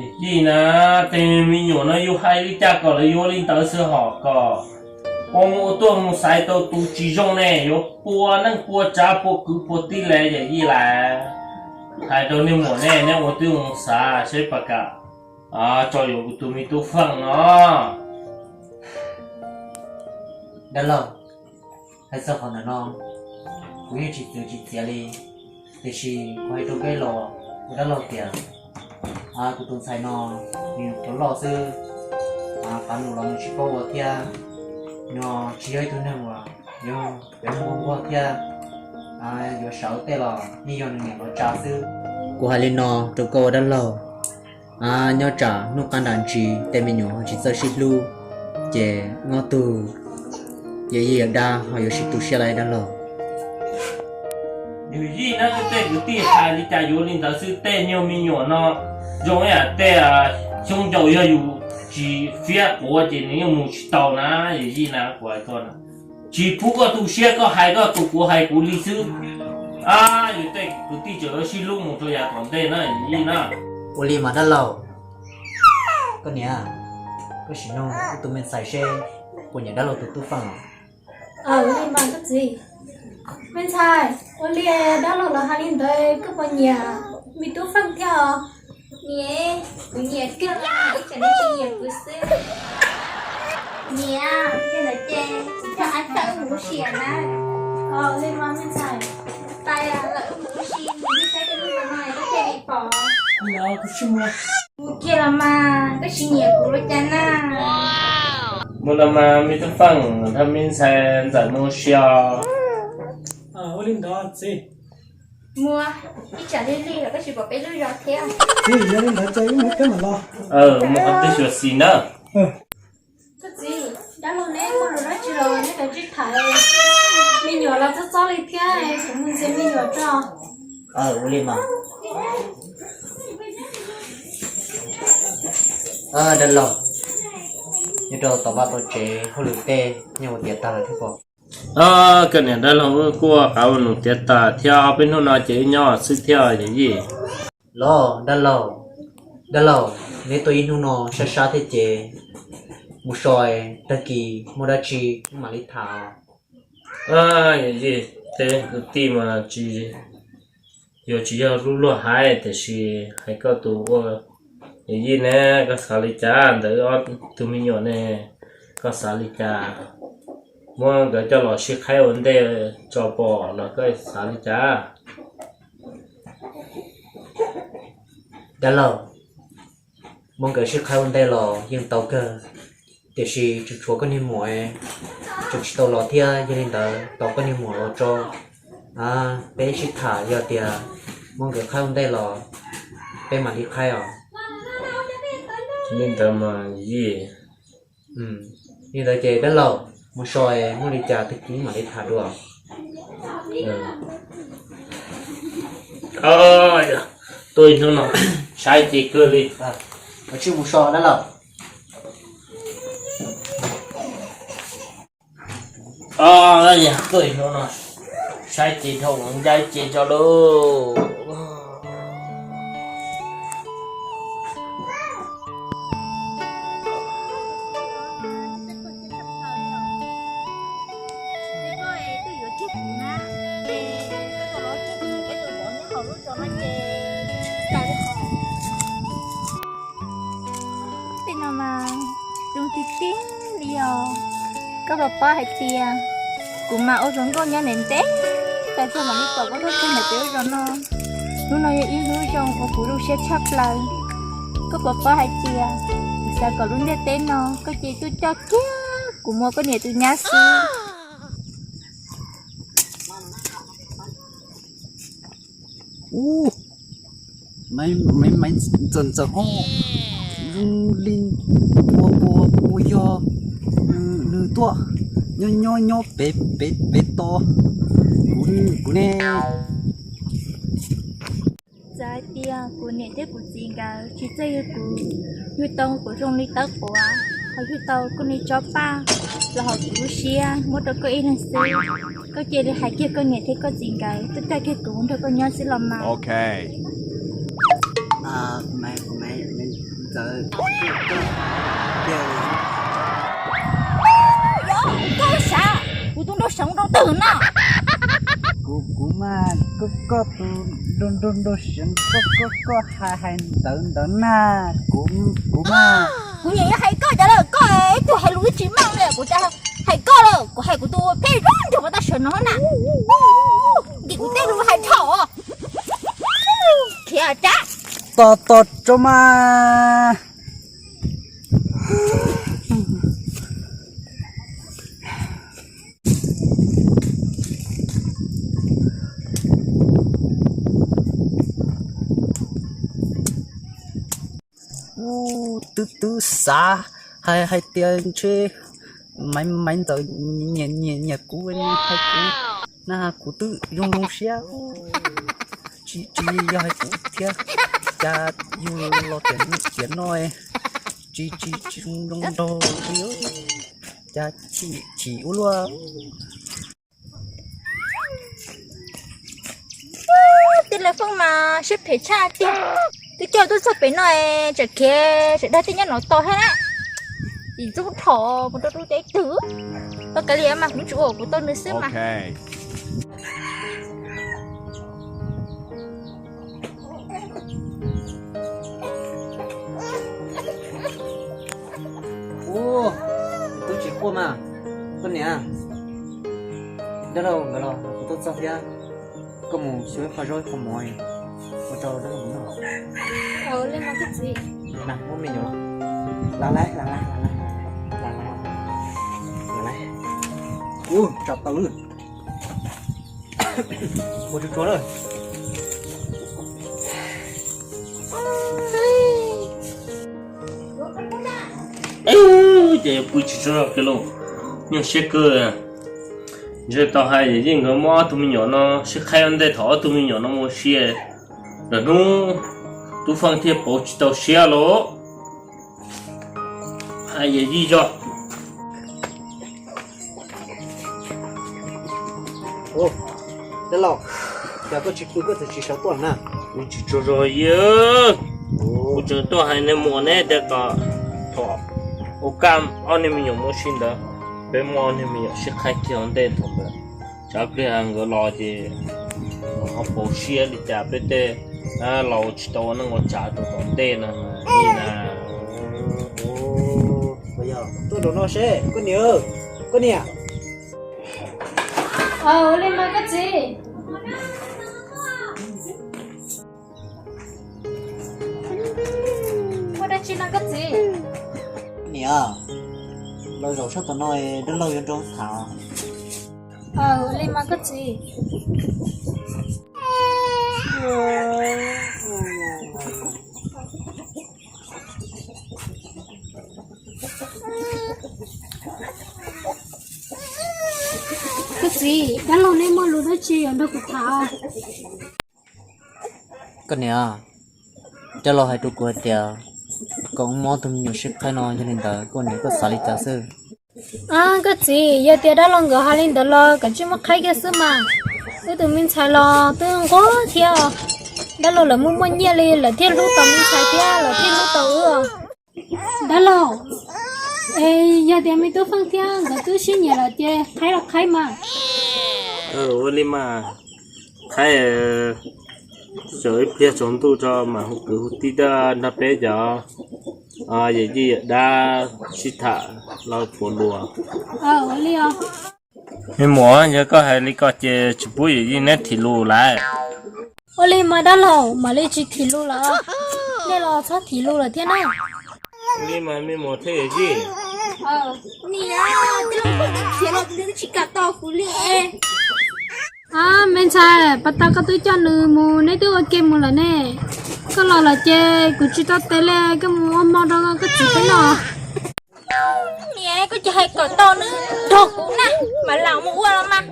Yij na, tej me nyuam no yus hais li cas kom lawv yuav li ntawd xwb hos, kom ua mus ua tuaj mus xaiv tau tus tsis zoo ne yuav pua neej pua tsav pua kwv pua tij li yawm yij lawm. Hais rau niag muam ne, neb ua twb mus xav seb puas kam tso yuav kuv tus me tub Feej no. Dab laug, hais txog qhov ntawm no kuv yeej tsis txwv tsis txiav li, tiam sis kuv hais rau peb los ua dab laug tias kuv tus ntxhais no nws nyuam qhuav loj xwb, qab nus los nws tsis paub ua thiab, nws tsis yog ib tug neeg uas yuav nquag thiab yuav sawv tej los yeej yog nws niam los tsa xwb. Kuv hais li no rau koj ua dab laug, nyob tsam hnub qab nram ntsis tej me nyuam ho tsis txawj sib hlub, ces ob tug yawm yij yawm dab ho yuav sib tu siab lawm dab laug. Yawm yij na, tej kwv tij hais li cas yuav li ntawd xwb, tej nyuag me nyuam no zoo ib yam tej xyoob ncau, yog yus tsis fiab quav ces nws yeej mus tsis tau na. Yawm yij na, kuv hais koj na, tsis pub koj tu siab, koj hais koj tus, kuv hais kuv li xwb. Yus tej kwv tij tseem yuav sib hlub mus rau yav tom ntej na yawm yij na. Ua li mas dab laug. Koj niam, koj sim nug koj tus me ntxhais seb puas nyiam dab laug tus tub Feej os. Ua li mas koj txiv. Me ntxhais, ua li dab laug los hais li ntawd, koj puas nyiam me tub Feej thiab os? Niam, kuv nyiam kawg, ib tsam nws tsis nyiam kuv xwb. Niam, yog ntawd ces kuv coj ab coj wb mus ua si na. Ua li mas me ntxhais. Tais, lawv wb mus ua si, nws saib tej lub no no koj thiaj li pom. Kuv tsis mus. Mus kiag los mas, koj tsis nyiam kuv los cas na. Mus los mas me tub Feej, nrog me ntxhais ntxawm mus ua si os. Ua li ntawd txiv. Mus, ib tsam lig lig los koj tsis pom peb lub zos thiab. Txiv, yog li ntawd ces wb mus kiag mam los. Mus qhov twg xyuam xim na. Koj txiv, dab laug neb ua dab tsi los neb kav tsij tham, me nyuam los txob txob li thiab, kuv mus ntxias me nyuam tso. Ua li mas. Dab laug, nyob rau tom vaj tom tsev hauj lwm tej nyob ua tiav tag lawm thiab pob? Koj niam, dab laug wb kuj ua qav ua num tiav tas thiab, ob peb hnub no ces wb nyob xwb thiab yawm yij. Los dab laug, dab laug, neb tuaj ib hnub no sab sab thiab ces mus so, tag kis muaj dab tsi wb mam li tham. Yawm yij, tej kwv tij mas tsis, yuav tsis yog lub luag haiv, tiam sis hais koj tus ua yawm yij ne, koj xav li cas ntawm ob tug me nyuam ne? Koj xav li cas? Muab nkawd coj los sib qhaib ua ntej tso pom los koj xav li cas? Dab laug, muab nkawd sib qhaib ua ntej los yeej tau kawg, tiam sis tseem tshuav koj niag muam, tseem tsis tau los thiab, yog li ntawd tos koj niag muam los tso, peb sib tham, yog tias muab nkawd qhaib ua ntej los peb mam li qhaib os. Li ntawd mas yij. Li ntawd ces dab laug, mus so, muaj li cas tag kis mam li tham dua. Tuaj ib hnub no saib ces kawg li. Mus so dab laug. Tuaj ib hnub no saib ces dhau ncaib ces tso lauj. Tej no mas zoo tiag tiag li os. Koj puas paub hais tias kuv mas ua hluas nkauj nyob ntev ntev, tas txog mam li pom koj tuaj txog ntawm peb lub zos no. Hnub no yog ib hnub zoo uas kuv zoo siab tshaj plaws. Koj puas paub hais tias kuv xav kom lub ntiaj teb no koj cia li tuaj coj kiag kuv mus ua koj niam tus nyab xwb. Ub, maiv maiv ntxawm ntxawm os, zoo li ua ua ua yog nws tuaj nyob nyob nyob pem pem pem tos kuv ne. Txawm hais tias kuv niam thiab kuv txiv nkawd tsis txawj yug kuv, yug tau kuv zoo li tawb quav, ho yug tau koj niag tsob paj los hauv kuv lub siab muab rau koj ib leeg xwb. Koj cia li hais kiag koj niam thiab koj txiv nkawd tuaj coj kiag kuv mus nrog koj nyob xwb los mas. Txawm koj sav, kuv tus nraug seev rau twg na? Kuv, kuv mas koj, koj tus nraug, nraug, nraug seev, koj, koj, koj hais, hais ntawd ntawd na, kuv, kuv mas. Kuv nyiam yuav hais koj cas lawm, koj ib tug hais lus ib tsis meej li, kuv cas hais koj lawm, kuv hais kuv tus pheej zoo nraug pas tag sawv no na. Nkim kuv tej lus hais dhau. Khiav rab. Tos, tos tso mas. Ub, twb, twb xav hais, hais tias ntshe Maiv, Maiv Ntxawm nyiam, nyiam, nyiam kuv, hais kuv na, kuv twb zoo zoo siab. Tsis, tsis yog hais kuv thiab, cas yus los tiam, tiam no tsis, tsis, tsis zoo zoo nraug li, cas chim, chim ua luaj. Tij Laug Foob mas siab phem tshaj tiag, twb coj tuaj txog pem no es tseem khiav, tseem dag tej nyob no tos thiab na. Tsis ntxub dhos mus rau rau tej twg. Tau kav liam mas kuv tsuas ua kuv tau nws xwb mas. Ub, tub tsis quaj mas, koj niam, dab laug nkawd los kuv tuaj txog thiab, koj mus xyuas ib qho zaub ib qho mov ua rau dab laug noj. Muab me nyuam los, los lawm, los lawm, los lawm, los lawm, los lawm. Ub, tsam tau lawm. Ua tsuag tsuag na. Ces pw tsis tsaug zog kiag lauj, nyuaj siab kawg. Ntshe tau hais yawm yij nkawd muab ob tug me nyuam no sib qhaib ua ntej thaum ob tug me nyuam no mus ua si, lwm hnub Tub Feej thiaj pauv tsis tau siab lauj. Hais yawm yij zog. Dab laug, cas koj tsis pw koj txawm tsis sawv tuaj na? Kuv tsis tsaug zog yawg, kuv tseem tuaj hais niag muam neb tias kom thaum ua kaj ob niag me nyuam mus ua si ntawd, peb muab ob niag me nyuam sib qhaib kiag ua ntej thaum ntawd, tsam pliag nkawd los ces ho pauv siab li cas peb tej laus tsis tau ua neej ua tsav rau tom ntej no na. Tuaj rau no seb koj niam, koj niam. Ua li mas koj txiv. Muaj dab tsi no koj txiv? Niam, los zaum sab tom no dab laug yuav nrog tham. Ua li mas koj txiv. Koj txiv, dab laug neb muaj lus dab tsi yuav nrog kuv tham? Koj niam, dab laug hais rau kuv hais tias kom muab ob tug me nyuam sib qhaib no, yog li ntawd koj niam koj xav li cas xwb? Koj txiv, yog tias dab laug nkawd hais li ntawd los koj tsis muab qhaib kiag xwb mas. Wb tus me ntxhais los twb nquag thiab, dab laug lawv muaj muaj nyiaj li lawv thiaj hlub tau me ntxhais thiab lawv thiaj hlub tau wb. Dab laug, es yog tias me tub Feej thiab nkawd twb sib nyiam lawm ces qhaib los qhaib mas. Ua li mas, qhaib, tsaws ib pliag tsaus ntuj tso mam hu kwv hu tij tuaj nrog peb cov yawm yij yawm dab sib tham los puav luas. Me muam, yog koj hais li ko ces tsis pub yawm yij neb thim lus lawm. Ua li mas dab laug, mam li tsis thim lus lawm. Nej los txhob thim lus lawm thiab na. Li mas me muam thiab yawm yij. Niam, khiav los nws tsis kam tos kuv li. Me ntxhais, pas tas koj twb coj nws mus neb twb ua ke mus lawm ne. Koj los lawm ces kuv tsis tau tes li, koj mus ua hmo rau koj txiv peb noj. Niam, koj cia hais kom tau nws nrog kuv na, mam lam mus ua los mas.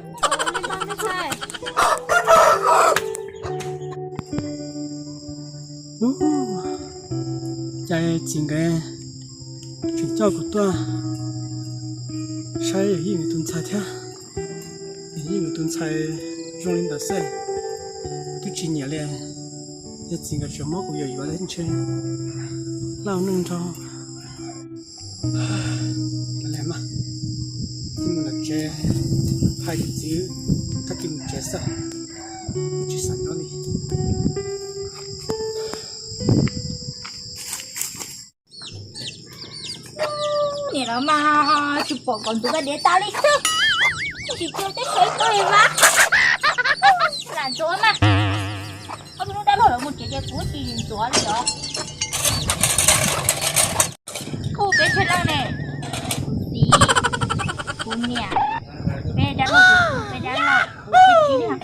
Cas txiv nkawd tseem coj kuv tuaj saib yawm yij nkawd tus ntxhais thiab. Yawm yij nkawd tus ntxhais zoo li ntawd xwb, kuv twb tsis nyiam li. Yog txiv nkawd tseem muab kuv yuam yuav ntshe Lauj neej nrog, kav liam mas, cia mus lawm tsev, hais kuv txiv, kab cia mus tsev xwb, tsis xav nyob li. Niam los mas tsis pom kom ntxuav vaj dev tas li xwb. Tsis tsis teb teb li mas, lam ntxuav mas. Ob peb hnub dab laug lawv mus tsev ces kuv tsis ntxuav li os. Kuv peb tsheb leej ne, kuv txiv, kuv niam, peb dab laug, kuv peb dab laug, kuv peb tib niag.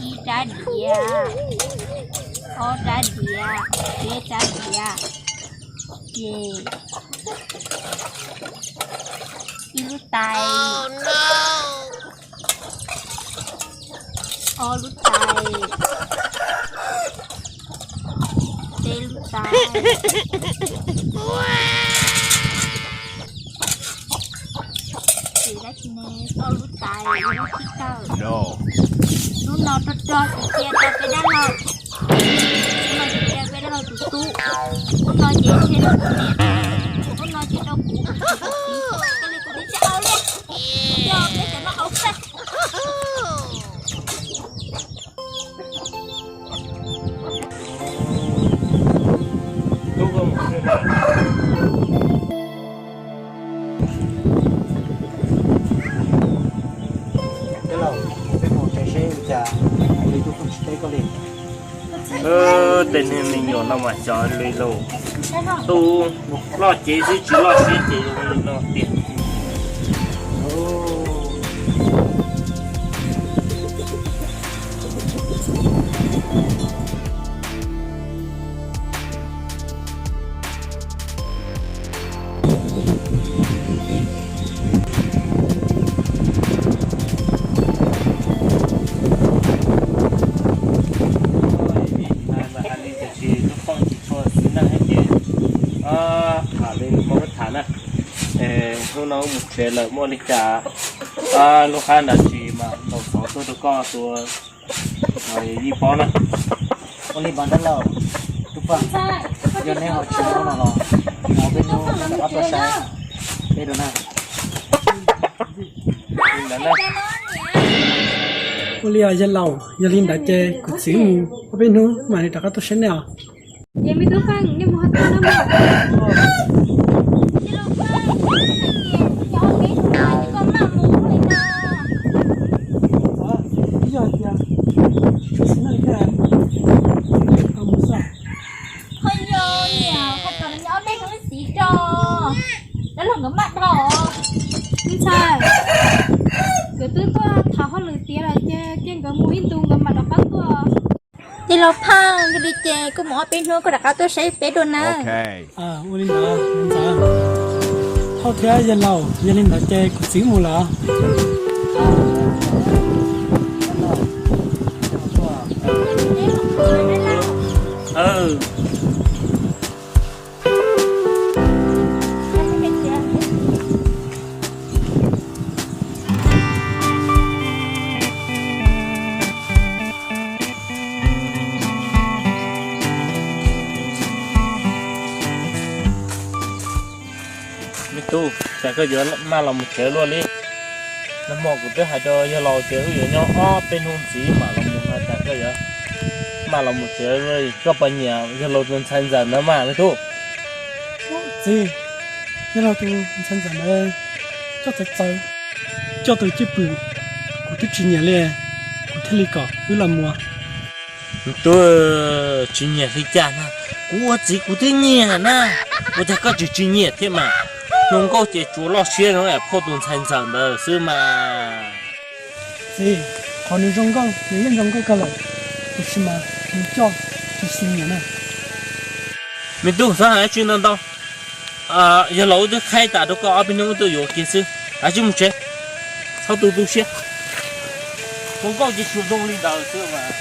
Ib rab diav, ob rab diav, peb rab diav, ces ib lub tais, ob lub tais, peb lub tais, ces dab tsi ne, ob lub tais, ib lub tsib taug. Lub no rog rog ces cia rau peb dab laug. Lub no ces cia peb dab laug tus tub. Lub no ces cia rau kuv niam. Lub no ces rau kuv, kuv txiv, koj li kuv tib tsis hau li. Yog peb cov no hau xwb. Tij laug, peb mus tsev seb ua cas Lis Tub Fooj tsis teb koj li. Tej niag me nyuam no mas xyov li lauj. Tus loj cev xwb tsis loj siab ces zoo li no tiag. Hais li tiam sis Tub Fooj tsis tshua xis neej thiab ces, tham li nws muab tham na. Hnub no wb mus tsev lawm muaj li cas lub qab nrab tsi mas tau xov tuaj rau koj tua yij paub na. Ua li mas dab laug, Tub Fooj, yog neb ho tsis ua no los, ob peb hnub rov qab tuaj saib peb dua na. Ua li os yawg laus, yog li ntawd ces kuv txiv mus ob peb hnub mam li rov qab tuaj saib nej os. Ces me Tub Fooj, nej mus hais tias no mas. Yog tias tsis tshua xis neej thiab, mus xwb. Ho yog niam, ho tom no ob peb hnub xis tso, dab laug nkawd maj dhau. Me ntxhais, nkawd twb tuaj tham hauj lwm tiav lawm ces cia nkawd mus ib ntus nkawd mam rov qab tuaj. Tij laug Pheej, yog li ces koj mus ob peb hnub koj rov qab tuaj saib peb dua na. Ua li ntawd me ntxhais. Thauj thiab yawg laus, yog li ntawd ces kuv txiv mus lawm. Me tub, cas koj yuav maj los mus tsev luaj li? Nag hmo kuv twb hais rau yawg laus tias wb yuav nyob ob peb hnub ntxiv mam los mus no, cas koj yuav maj los mus tsev luaj li? Koj puas nyiam yawg laus tus ntxhais ntxawm ntawd mas me tub? Txiv, yawg laus tus ntxhais ntxawm ntawd coj txawv txawv, coj tus cwj pwm kuv twb tsis nyiam li, kuv thiaj li kom wb los mus. Tub, tsis nyiam li cas na, kuv ua txiv kuv twb nyiam na, ua cas koj tseem tsis nyiam thiab mas? Hluas nkauj ces tsuas loj siab zoo phauj tus ntxhais ntxawm ntawd xwb mas. Txiv, qhov nws zoo nkauj nws yeej zoo nkauj kawg lawm, tiam sis mas nws coj tsis xis nyiam na. Me tub, txhob hais dab tsi ntau ntau. Yawg laus wb twb qhaib tas rau koj, ob peb hnub wb tuaj yuav kiag xwb, kav tsij mus tsev, txhob tu tu siab. Hluas nkauj ces tsuas zoo li ntawd xwb mas.